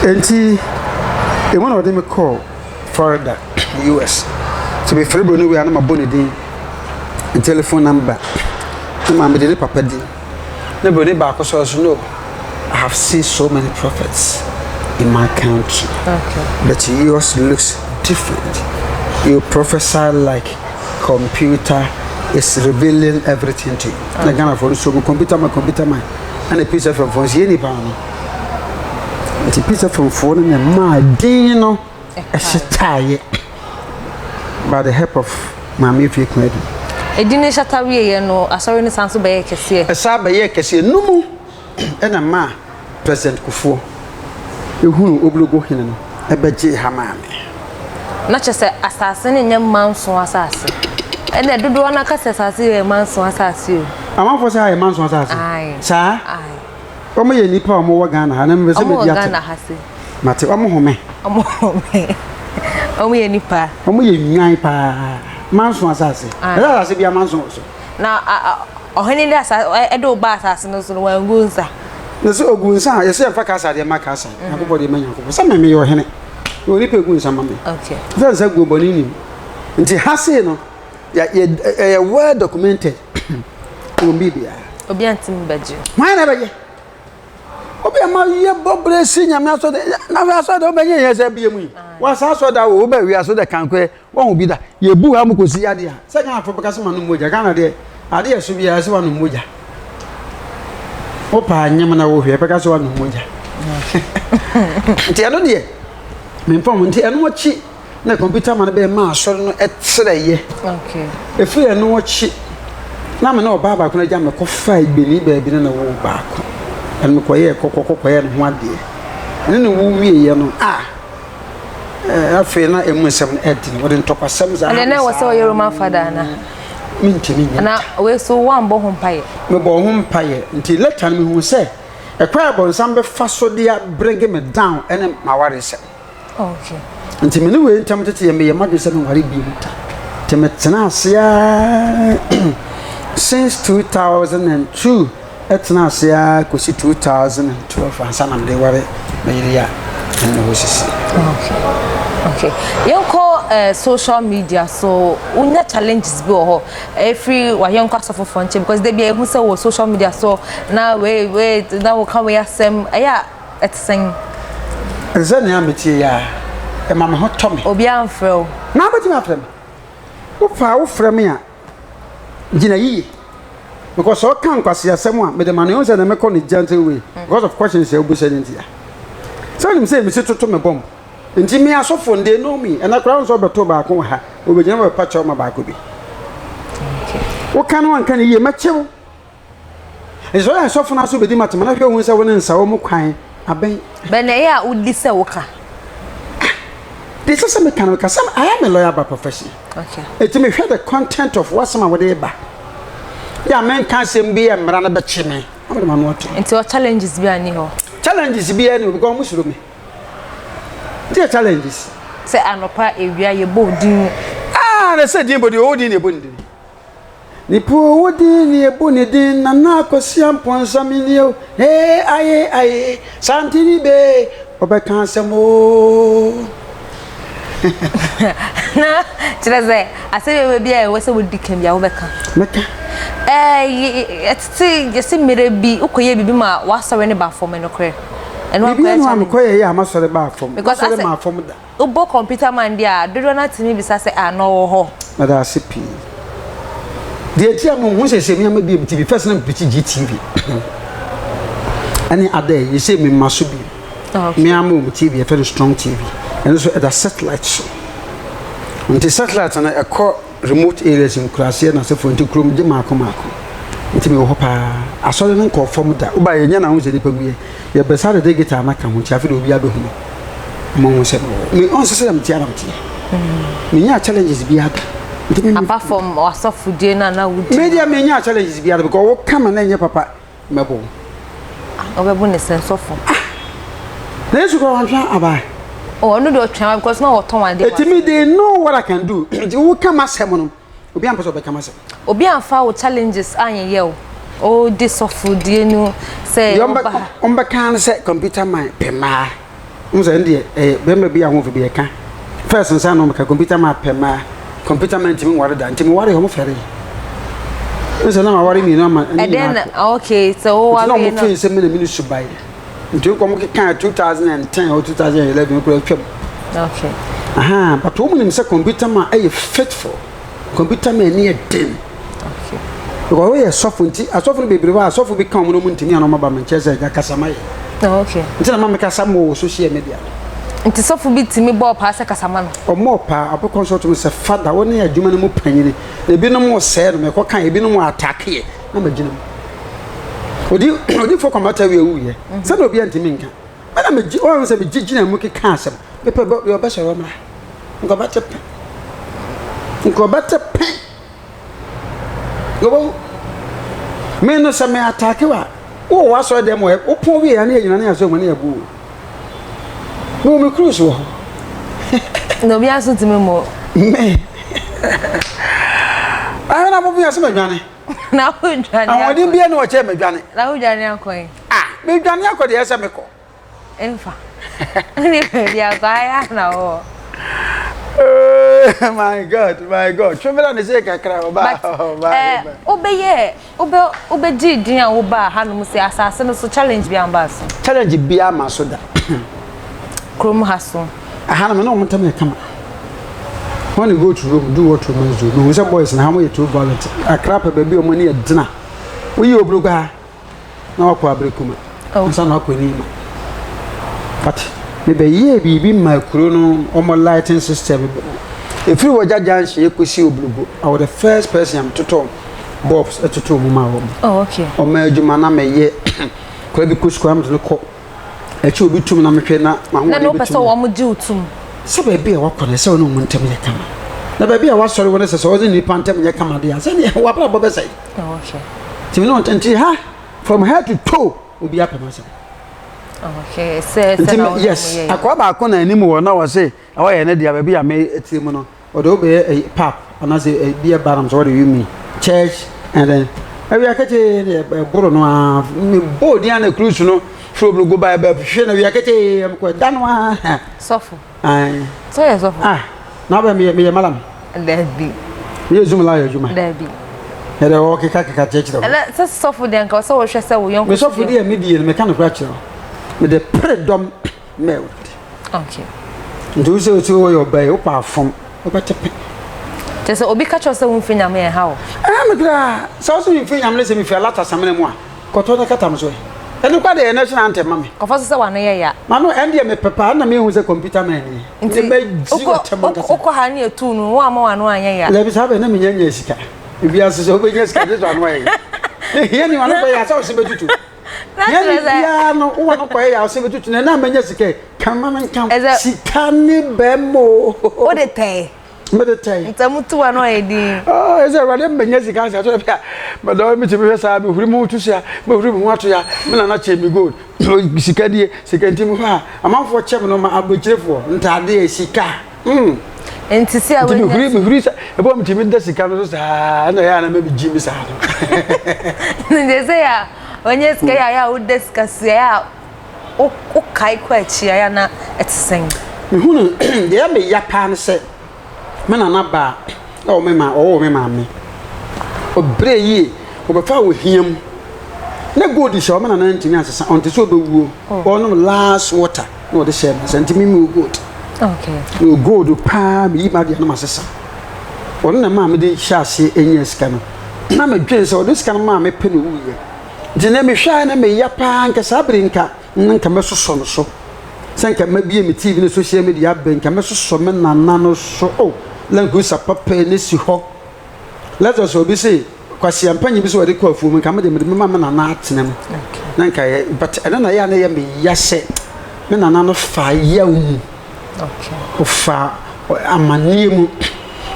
Enti emu na ɔde me kɔɔ Florida, US. Nti mefrɛ buroni wei a na mabɔ ne din, ne telephone number, na maa mede ne papa din. Na buroni baako sɔre so, no, I have seen so many prophets in my country, okay. But yours looks different. You prophesy like computer is revealing everything to you. Okay. Na Ghana for so computer man, computer man. And a piece of from yɛ nipa no. Nti Peace FM foɔ no na ɛmaa din no ɛhyetaeɛ by the help of Maame Efie Konadu. Edin no hyata wieɛ no, asɔre no san so bɛyɛɛ kɛseɛ. Ɛsan bɛyɛɛ kɛseɛ. No mu ɛna ɛmaa President Kufuor ɛhunuu Oblogo hene no ɛbɛgyee ha maa me. Na kyerɛ sɛ asase no nyɛ manso asase. Ɛnna dodoɔ no aka sɛ asase yɛ manso asase o. Amanfoɔ sɛ ha yɛ manso asase? Ae. Saa? Ae. Wɔn yɛ nnipa a wɔwɔ Ghana ha na mepɛ sɛ Wɔn wɔ medi Ghana atɛm. ha se. Mate, wɔn home. Wɔn home. Wɔn yɛ nnipa. Wɔn yɛ nnwan paa. Manso asase. Aye. Ɛsɛ asase bia manso wɔ so. Na a a ɔhene de asa ɛde wo ba asase no so no wangu nsa. Na sɛ ogu nsa a yɛsɛ yɛmfa kasa deɛ ma kasa. Nyankopɔn deɛ ma Nyankopɔn. Sɛ me meyɛ ɔhene. Na onipa egu nsa ma me. Okay. Sɛ nsa guo bɔne nim. Nti ha sei no yɛ yɛ ɛyɛ well documented. Wɔ biribiara. Obi antumi bɛgye. Hwan na ɛbɛgye? Obi a ma yɛ bɔ brɛ si nyame asɔre na hwɛ asɔre dɛ wobɛnyɛ yɛ sɛ bie mu yi. Wasa asɔre da wo wobɛ wiase dɛ kankorɛ wɔn bi da yɛ bu ha mu kɔsi adeɛ a sɛ Ghana fo bɛka sɛ ma no mogya Ghana deɛ adeɛ ɛso biara sɛ wanom mogya. Wopaa nyem na wohwɛ bɛka sɛ wanom mogya. Nti ɛno deɛ memfa ho nti ɛno akyi na kɔmputa ma no bɛyɛ maa asɔre no trɛeɛ. Ɛfiri ɛno akyi na me ne ɔbaa baako no agya mekɔfaa Igbeni baabi ne ne woo baako. Ɛno mekɔyɛɛ kɔkɔkɔ kɔyɛɛ ne ho adeɛ. Ne ne wo wieeɛ no a afei na ɛmu nsɛm no ɛdene wɔde ntɔkwasɛm saa. Ɛnɛ na ɛwɔ sɛ ɔyɛ Roman fada ana? Mentumi nyɛ. Na wei so woambɔ ho mpaeɛ? Mebɔɔ ho mpaeɛ nti later no mehuu sɛ ɛkwan a bɔnsam bɛfa so de abringe me down ɛne m'awaresɛm. Okay. Nti me ne wei ntam tete yɛ meyɛ m'adwene sɛ menware bio da. Nti metena ase ara since 2002 ɛtena ase ara kɔsi 2012 ansa na mede ware me yere a ɛne hɔ sisi. Okay. Okay. Yɛnkɔ uh, social media so wonya challenges bi wɔ hɔ ɛfiri wayɛnkɔ asɔfofoɔ nkyɛn because da bi a ehu sɛ wɔ social media so na wei wei na wɔka wei asɛm ɛyɛ a Ɛte sɛn? Ɛte sɛ nea metie yi ara. Ɛma me ho tɔ me. Obiara mfrɛ wo. Na wobɛtumi afrɛ me. Wofa a wofrɛ me a, gyina yiye. Because sɛ ɔka nkwaseasɛm a, mede ma no. Ɛhu sɛ na mɛkɔ no gentle way because of questions a wobisa no nti a. Sɛ wonim sɛ mesi toto me bɔmb. Nti me asɔfo no, they know me. Ɛnɛ koraa wo sɛ wobɛto baako wɔ ha, wobɛgyina bɛpa kyɛw ma baako bi. Woka no anka no yie, mɛkye wo. Nti sɛ ɔyɛ asɔfo no aso bedi m'atɛm na hwɛ hu sɛ wo ne nsa wɔ mu kwan abɛn. Bɛn na ɛyɛ a wodi sɛ woka? Ah, deɛ ɛsɛ sɛ meka no meka sɛ I am a lawyer by profession. Okay. Eti mehwɛ the content of w'asɛm a wode ba. Yɛ a menka asɛm bi yɛ mmara no bɛkye me. Na mede m'ano ato. Nti ɔ challenges bi ani hɔ? Challenges bi ani hɔ because wɔn suro me. Nti yɛ challenges. Sɛ anɔpa ewia yɛbɔ wo din. Ah, na sɛ din bɔ deɛ ɔwɔ din na ɛbɔ ne din. Nipa owo din ne ebu ne din Nana Akosua Amponsah me nie o Ee aye aye Santini bee ɔbɛka asɛm oo. Na kyerɛ sɛ asɛm bi a ɛwɔ sɛ wodi ka bi a wobɛka. Mɛka. Ɛɛ ɛtete yɛsi mmerɛ bi wokɔyɛ biribi ma w'asɔre no ba fam ɛnokorɛ. Ɛno akɔyɛ challenge. Biribi a no a mekɔyɛ yɛ a m'asɔre baa fam. M'asɔre maa fam da. Wobɔ computer man deɛ a, dodoɔ no ara tumi bisa sɛ, ah, na ɔwɔ hɔ? Meda ase pii. Deɛ nti a menhu sɛ sɛ me ama biem TV, first na mepirikyi GTV ɛne ada yi, sɛ memma so bio. Ah, Me ama wɔn TV, yɛfrɛ no Strong TV. Ɛno nso ɛda satellite so. Nti satellite no ɛkɔ Remote areas, nkuraaseɛ na asefoɔ nti kurom gye maako maako nti mewɔ hɔ paa. Asɔre no nkɔɔ fam da. Woba yɛnya na ho sɛ nipa gu yɛ. Yɛbɛsa de digital no aka ho nti afei de obiara bɛhu me. Ama hu sɛ mewɔ hɔ. Me ɔnsɛ sɛ meteɛ na meteɛ. Menyaa challenges biara da. Nti me Apart from w'asɔfodie no a na wodi. Me deɛ menyaa challenges biara da because woka me na ɛnyɛ papa mɛbɔ wo. Wobɛbo ne sɛn sɔfo? Ah! Na Yesu kora wantwe abaa. Oh, ɔno deɛ ɔtwe abaa because na ɔtɔn adeɛ. Eti me they know what I can do. Nti wo ka m'asɛm no, obi ampɛ sɛ ɔbɛka m'asɛm. Obi amfa wo challenges anyeyɛ wo. O di sɔfo die no sɛ ɔba ha. Deɛ ɔmbɛka ne sɛ computer man pɛ mmaa. Wohu sɛ ɛndeɛ ɛyɛ bɛrima bi a ho bi ɛka. First nsa na ɔmka computer man pɛ mmaa. Computer man ntumi nware da. Nti meware ɔmo fɛre. Wohu sɛ na maware mmienu ama ne nyinaa kɔ. Okay, sɛ wo ware no. Nti na ɔmo feel sɛ me na me ne suban. Nti wokɔ ɔmo keka 2010 or 2011 kura atwam. Okay. Aha, but wɔn nim sɛ computer man ɛyɛ faithful. Computer man ani yɛ den. Okay. Because woyɛ sɔfo nti asɔfo no bebree hɔ a asɔfo bi ka wɔn na wɔn ntumi anɔ ba me nkyɛn sɛ ɛgya kasa ma yɛ. Oh, okay. Nti na ma me kasa mo wɔ social media. Nti sɔfo bi tumi bɔ ɔpaa sɛ kasa ma no. Ɔmɔ ɔpaa ɔbɛ consult me sɛ fada wo ne adwuma no mu panyini na ebinom sɛɛ no mɛkɔ kan ebinom atake yɛ na ma gyina mu. Odi odifo kɔmata wi ewu yɛ. Sɛ na obi antumi nka. Ɛna megye wɔn sɛ megye gyina mu keka asɛm. Mepɛ bɛ deɛ ɔbɛsɔre ɔmmra. Nka ɔbɛte pɛ. Nka ɔbɛte pɛ. Yɛbɛhu. Me no sɛ me atake wa wowɔ w'asɔre dɛm wɔ wopɔn wie a ne yɛnyina ne yɛasɔ mu ne yɛbu wo. Mewɔ me cruise wɔ hɔ. Na obiara nso ntumi mmɔ. Me. Ahwɛ na mo bi ase madwane. Na wodwane akɔ. Ahoɔden bia na ɔkyɛ madwane. Na wodwane akɔ yi. Ah, medwane akɔ deɛ ɛsɛ mekɔ. Mfa. Ne baabi akɔ ayɛ na wɔ. Oh my God, my God. Twemela ne sɛ kakra ɔba ɔba. Eh, wobɛyɛ wobɛ wobɛgye din a wobaa hanom sɛ asase no so challenge bi amba so. Challenge bi ama so da. Kurom ha so. Aha no me ne wɔn ntam yɛ kama. When you go to Rome, do what Romans do. Mehu sɛ boys na ha wɔyɛ too violent. Accra pɛ baabi a wɔn ani yɛ dena. Woyi obrogwa ha na wakɔ Aberekuma. Oh. Ansa na wakɔ Nima. But mebɛyɛɛ biribi ma kuro no wɔn lighting system. Ɛfiri Wagya Junction ɛkɔsi Oblogo. I was the first person a metotɔ bulbs ɛtotɔ mu ma wɔn. Oh, okay. Wɔn adwuma na meyɛ. Kora bi kɔ sukuu a mede no kɔ. Ɛkyɛ obi tum na mehwɛ na m'ahoɔden bɛtumi. Na wopɛ sɛ wɔn gye wo tum. Sɛ baabi a wakɔ no sɛ ɔne wɔn ntam yɛ kama. Na baabi a wasɔre wɔ no sɛ sɛ ɔne nnipa ntam nyɛ kama deɛ a sɛdeɛ w'abrabɔ bɛsɛe. Oh, okay. Nti me ne wɔn nti ha from head to toe obi apɛ m'asɛm. Okay, sɛ sɛ na wɔn yes, akoa baako na anim wɔ na wɔse ɛhɔ yɛ ne deɛ baabi a me tie mu no. Ɔde wo bɛyɛ ɛyi pap anaasɛ ɛyi bi ɛba nam sɛ what do you mean church and then awia ketee ne ɛboro no ara me bɔ odin ana cruise no firi oblogo ba ɛbɛ hwɛ na awia ketee ɛmkɔ ɛda no ara. Sɔfo. Ayi. Sɛ yɛ sɔfo. Ah na abɛ meyɛ meyɛ malam. Dabi. Meyɛ zoom la yɛ adwuma. Dabi. Yɛde wɔ keka keka kyerɛkyerɛ hɔ. Ɛnɛ sɛ sɔfo deɛ nka sɛ wɔhwɛ sɛ wo yɔnko. Me sɔfo deɛ me die no meka no kora kyerɛ wo. Mede pere dɔm. mɛ awurade. Okay. Nti wo sɛ osi wɔyɛ ɔbaa yi wopɛ afom wobɛte pɛ. Kyerɛ sɛ obi ka kyerɛ sɛ womfiri nyame ɛha wo. Ɛha me koraa sɛ wo sɛ memfiri nyame ne sɛ mefiri alata samena mu a kɔtɔ ne kata me so ɛ. Ɛno koraa deɛ ɛyɛ national anthem ma me. Kɔfa so sɛ w'ano yɛ ya. M'ano ɛndeɛ mepɛ paa na mehu sɛ computer man ni. Nti wokɔ ha ne yɛtuu no woamma w'ano anyɛ ya. Dabi saa bɛ na menya nya sika. Ewiase sɛ wobɛnya sika gye sɛ w'ano ayɛ ya. Ne hia ni w'ano kɔ yɛ a sɛ wo se bɛtutu. Yɛn biara no wowɔ no kɔyɛ yaw sɛ bɛtutu na ɛna manya sika yi ka ma menka sika ne bɛma o. Wode tɛe. Mede tɛe. Ntamu tu wa no ayɛ din. Oh, ɛsɛ awurade mbɛnya sika sɛ ɛtɔ bi a mɛdɔ metumi hwɛ saa mehuri mu to so a mehuri me ho ato ya me nana kyɛ me gold sika die sika nti mehɔ a amanfoɔ kyɛ me no ma abɔkyirefoɔ ntaadeɛ sika. Mm. Nti si a wanya. Nti mehuri mehuri sɛ ɛbɔ mi tumi da sika no so saa ɛna ɛyɛ a na mɛ gyi mi saa no. Nti sɛ ya wanya sika yɛ a yɛ a woda sika so yɛ a wokae kɔ akyi a yɛ a na ɛte sɛn. Mehunu deɛ me ya paa ne sɛ me nana baa ɛwɔ me ma ɔwɔ me maame ɔbrɛ yie ɔbɛfa wɔ hia mu ne gold hyɛ ɔme nana ntumi ansesa ɔnte sɛ ɔbɛwuo ɔnom last water. na ɔde hyɛɛ me nsa nti me mewɔ gold mewɔ gold paa meyi m'adeɛ no masesa ɔno na maa mede hyɛ aseɛ ɛnya sika no na medwen sɛ ɔde sika no maa mepɛ na ɔwuiɛ nti na mehwɛ a na meya paa nka saa bere nka na nka mɛsosɔ no so sɛ nka mabie me tv ne social media abɛ nka mɛsosɔ me nana no so oh lankusa papa ne si hɔ Lazarus obi se Kwasi ampa nyi bi sɛ wɔde kɔ afuom nka me de mede mema me nana atena mu na nka yɛ but ɛno na yɛ a na yɛ me ya sɛ me nana no fa yaw mu ɔfa amanneɛ mu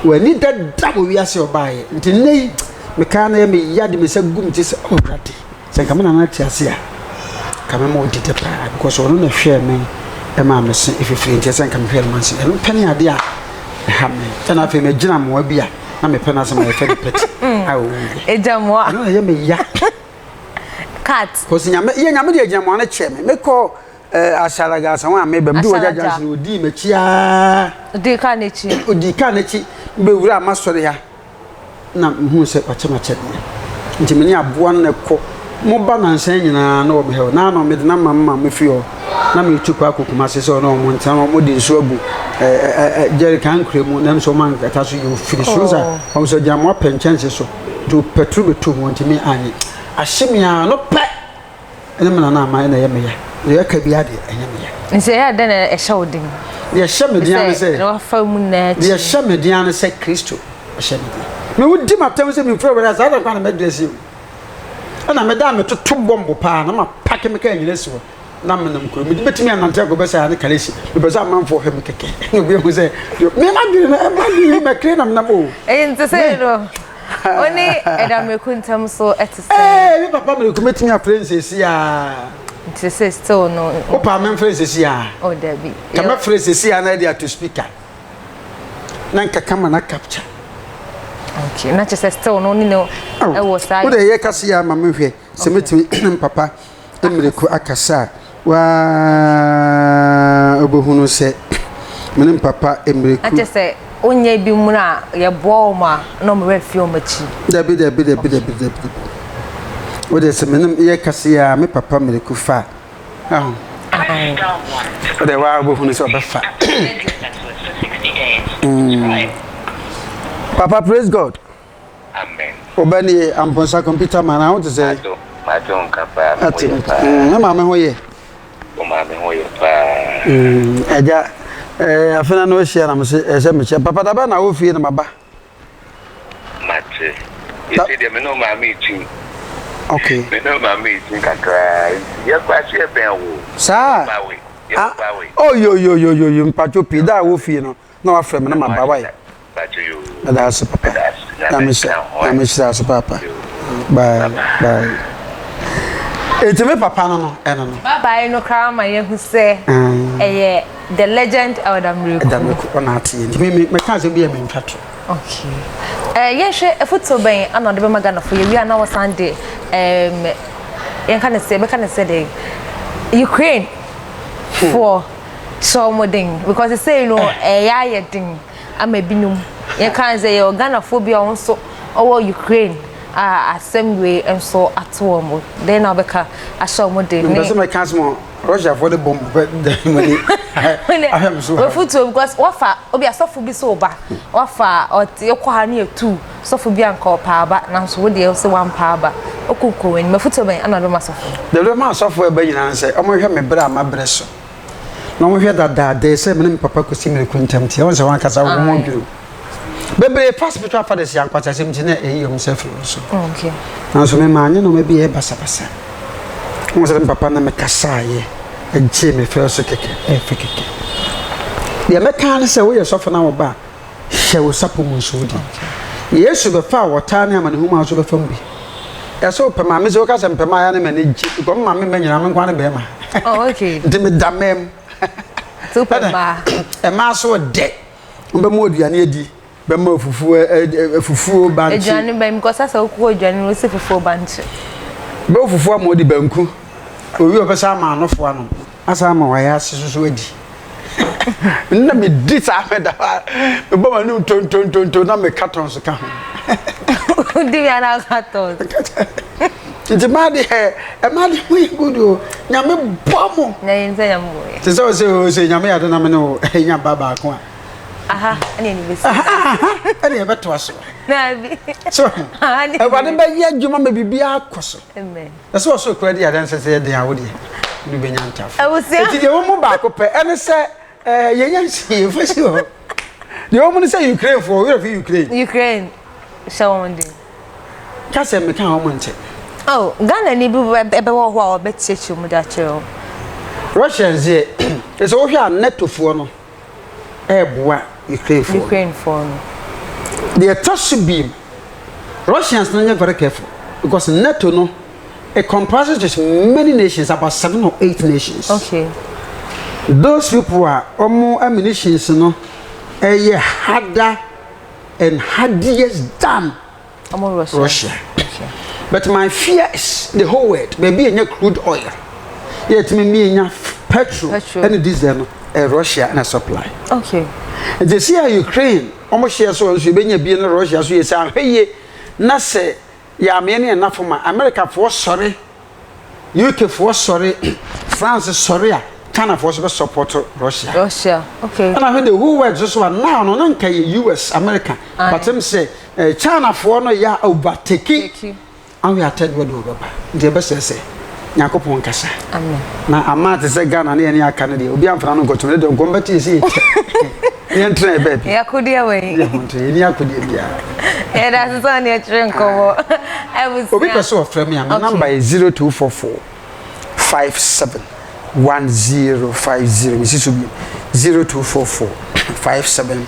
w'ani dada wɔ wiase ɔbaeɛ nti nnɛ yi mekaa na yɛ me ya de me nsa gu me ti sɛ oh Awurade Sɛ nka me nana te ase a, nka mɛma ɔdi dɛ paa because ɔno na ɛhwɛɛ me ɛmaa me se efifiri nti ɛsɛ nka mehwɛ no ma nse ɛno pɛ ne adeɛ a ɛha me ɛna afei magyina mmoa bi a na mepɛ no asɛm a yɛfɛ no pɛti a ɔwuiɛ ɛgya mmoa ɛno na ɛyɛ me ya cat kɔsi nyame yɛ nyame de agyina mmoa no kyɛ me mekɔ. eh, Ashalaga asan a meba medu Wagya Junction odii m'akyi aa. Odii kaa n'akyi. Odii kaa n'akyi bɛwura m'asɔre ha na mehuu sɛ wakyɛ m'akyɛdeɛ. Nti me ne aboa no na ɛkɔ. Moba nansa nyinaa na wɔ me ha. Na ano mede no ama me maame fie hɔ. Na meretu kɔ akɔ Kumase sɛ ɔne wɔn ntena na wɔde nsuo agu jerrycan nkura mu na nso wɔn ankata so yɛ ofiri so sɛ wɔn sɛ gyina mo apɛ nkyɛnse so nti pɛtro bɛtu mu ntumi anye ahye me ara no pɛ ɛne me nana ama ɛna ɛyɛ me ya deɛ ɛka biara deɛ ɛnyɛ me ya. Nti ɛyɛ dɛn na ɛhyɛ wo den? Deɛ ɛhyɛ me den ara ne sɛ. Na wafa mu nyinaa akyi. Deɛ ɛhyɛ me den ara ne sɛ Kristo ɛhyɛ me den. Me wo di m'atɛm sɛ mefiri Awurade a saa da kwan na mɛdrɛse o. Ɛna meda a metoto bɔmbo paa na mapake me kaa nyina si hɔ na menam kuro mede bɛtumi anante akɔ bɛsɛ ha ne kalesi mepɛ sɛ amanfoɔ hwɛ me kɛkɛ na obi ahu sɛ me madwene no ɛmadwene mɛkere nam nam o. Ɛyi nti sɛ no. Wo ne Ɛda Miraku ntam so te sɛn? Ee, me papa Miraku mɛtumi afrɛ no seesei ara. Nti sɛ still no. Wo paa memfrɛ no seesei ara. Oh, dabi. Ka mɛfrɛ seesei ara na ɛde ato speaker. Na nka kama na capture. Okay, na kyerɛ sɛ still no ne no ɛwɔ saa. Wo de yɛ kase ya ma mehwɛ sɛ mɛtumi ne papa Miraku akasa a. Waa wobɛhunu sɛ me ne mpapa mmireku. Na kyerɛ sɛ wonyɛ bi mu na yɛboa wɔn a na wɔn werɛ fi wɔn akyi. Dabi dabi dabi dabi dabi dabi. Wo deɛ sɛ me ne yɛ kasa yi a me papa mmireku fa a. Aho. Wo deɛ waa wobɛhunu sɛ ɔbɛfa. Mm. Papa praise God. Amen. Wo ba nie, Amponsah computer man, aho te sɛ? Mado, mado nka paa, me ho Ate, yɛ paa. mm, me maame ho yɛ. Wo maame ho yɛ paa. Mm, agya, eh, afe na no ahyia na mese ɛsɛ mekyɛ. Papa da bɛn na wɔ fie na maba? Mate. Da. Yɛsɛ deɛ me ne wo maame rekyin. Okay. Me ne wo maame rekyin kakraa nti yɛkɔ ase yɛbɛn wo. Saa. Yɛwɔ Bawe, yɛwɔ Ah, Bawe. oh yo yo yo yo yo, mpatwo pii da a wɔ fie no na wafrɛ me na maba wae. Meda ase papa. Nyame hyira so papa. Bye bye. Eti me papa no no ɛno no. Bye bye no koraa ma yɛhu sɛ ɛyɛ the legend Elder Miraku. Elder Miraku ɔna ate yɛ nti me me mɛka asɛm bi yɛ mentwa to. Okay. Eh, yɛnhwɛ afutuo bɛn ana ɔde bɛma Ghanafo yɛwie a na wɔsan de um, yɛnka ne sɛ yɛbɛka ne sɛ de Ukraine foɔ hyɛ wɔn den because sɛi no ɛyɛ ayɛ den ama binom yɛka sɛ yɛwɔ Ghanafoɔ bi a wɔn nso ɔwɔ Ukraine a asɛm wei nso ato wɔn dɛn na wɔbɛka ahyɛ wɔn den ne. Mpɛ sɛ mɛka asɛm a Russiafoɔ de bɔmb bɛ dan mu ni ahwɛ me so. Wafutuo because wafa obi asɔfo bi so ba wafa ɔte kɔ ha ne etu sɔfo bi anka ɔpa aba nanso wo deɛ sɛ wampa aba okoko w'anim afutuo bɛn ana bɛma asɔfo. Deɛ bɛma asɔfo ɛbɛ nyinaa sɛ wɔhwɛ me berɛ a mabrɛ so. Na wɔhwɛ dadaada sɛ me ne me papa kɔsi mmiriko ntam nti, ɛwɔ sɛ wɔn ankasa wɔn ho dwiriw. Bebree fa spiritual fathers yɛ ankwasasɛm nti na ɛyi wɔn sɛ firi wɔn so. Nanso me maa nye nneɛma bi yɛ basabasa. Wɔn sɛ me papa na me kasaeɛ, ɛgyee me fɛ so kɛkɛ, ɛfɛ kɛkɛ. Deɛ mɛka ne sɛ woyɛ sɔfo na wo ba a, Hyɛ wo sapɔ mu nso di. Yesu bɛfaa ɔtaa ne amanehunu mu a nso bɛfa mu bi. Ɛsɛ wopɛ maame sɛ woka sɛ mpɛ maa ya ne m'ani gye because me maame mma nyinaa me nkoa ne bɛrima. Oh, okay. Nti meda mmaa mu. Nti wopɛ mmaa. Mmaa so dɛ. Wɔbɛma aduane adi, bɛma fufuo fufuo bankye. Aduane bɛn because asɛ wokɔ aduane no wosi fufuo bankye. Bɛwɔ fufuo ama ɔdi banku. Owie ɔbɛsa ama anofoɔ anom. Asan ama wayɛ ase soso adi. Na medi saa meda hɔ a mebɔ m'anom tontontonto na me cartons ka ho. Wodi bi ana cartons. Nti maa de ɛ ɛmaa de ho yɛ good o nyame bɔ mo. Na yɛn sɛ nyame bɔ yɛ. Te sɛ ɔsɛ o sɛ nyame yɛ ade na me ne wo nya ba baako a. Aha ɛne ɛne bɛsi. Aha ɛne ɛbɛtoa so. Naabi. So Awurade bɛyɛ adwuma ma biribiara akɔ so. Amen. Na sɛ ɔsoro kura di adanse sɛ yɛ den a wo deɛ wode bɛnya ntafo. Abusua. Eti deɛ wɔn mu baako pɛ ɛne sɛ ɛɛ yɛnya nsi yɛfa si hɔ. Deɛ wɔn mu ne sɛ Ukraine foɔ werɛ fi Ukraine. Ukraine hyɛ wɔn den. Ka sɛ meka wɔn nte. Oh, Ghana ni bi ɛbɛwɔ hɔ a ɔbɛkyerɛkyerɛ mu de akyerɛ wɔn. Russians deɛ ɛsɛ wohwɛ a NATO foɔ no ɛreboa Ukrainefoɔ. Ukrainefoɔ no. Deɛ ɛtɔ so biem, Russians no nyɛ very careful because NATO no it comprises just many nations, about seven or eight nations. Okay. Those people a wɔn ammunitions no ɛyɛ harder and hardiest than Russia. Russia. But my fear is the whole world. Baabi a nya crude oil. Yɛtumi mi nya. Petrol ɛne diesel no ɛyɛ Russia na supply. Okay. Nti si a Ukraine wɔn hyɛ so nso ebenya bi ne Russia so yɛ sɛ ahwɛ yie na sɛ yɛameɛ ne yɛn fam a America foɔ sɔre, UK foɔ sɔre, France sɔre a China foɔ so bɛ support Russia. Russia, okay. Ɛna ahwɛ the whole world so so a now no na nka yɛ US America but m sɛ China foɔ no yɛ overtake. Awe atɛn wɔ de wɔbɛba nti yɛbɛsrɛ sɛ Nyankopɔn nkasa. Amen. Na ama te sɛ Ghana ne yɛne aka no deɛ obi amfana no nkɔtom ne deɛ nkɔm bɛte yɛsɛ yɛkyɛ ne yɛntena yɛ baabi. Yɛakodeɛ wɔ yi. Yɛ ho nto yɛni akodeɛ biara. Yɛda ase sɛ ɔne ɛkyerɛ nkɔmmɔ. Abusua. Obi pɛ sɛ ɔfrɛ me a me number yɛ 0244 57 1050 mesi so bio 0244 57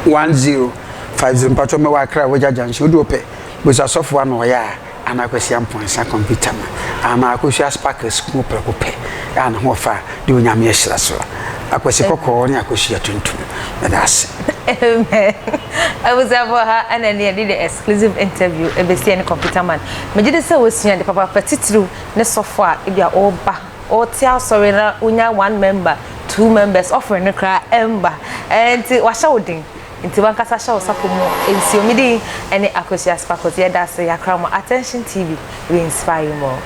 1050 mpatwɔ mɛwɔ Accra Wagya Junction wode wopɛ Busa sɔfo ano ɔyɛ a ana Kwasi Amponsah kɔmputa ma ama Akosua Sparkles ku prɛko pɛ a ne ho ɔfa de Onyame ahyira so Akwasi kɔkɔɔ ne Akosua tuntum meda ase. Amen abusuafoɔ ha ɛna ɛne yɛde the exclusive interview ɛbɛsi ɛne computer man megye di sɛ wasua ade papaapa titiriw ne sɔfo a ebi a ɔreba ɔte asɔre na wonya one member two members offering no koraa ɛmba ɛnti wahyɛ wo den Nti wankasa hyɛ wo sapɔ mu nsuo. Me din ne Akosua Sparkles. Yɛda ase, yɛakra mo. Attention TV, we inspire you more.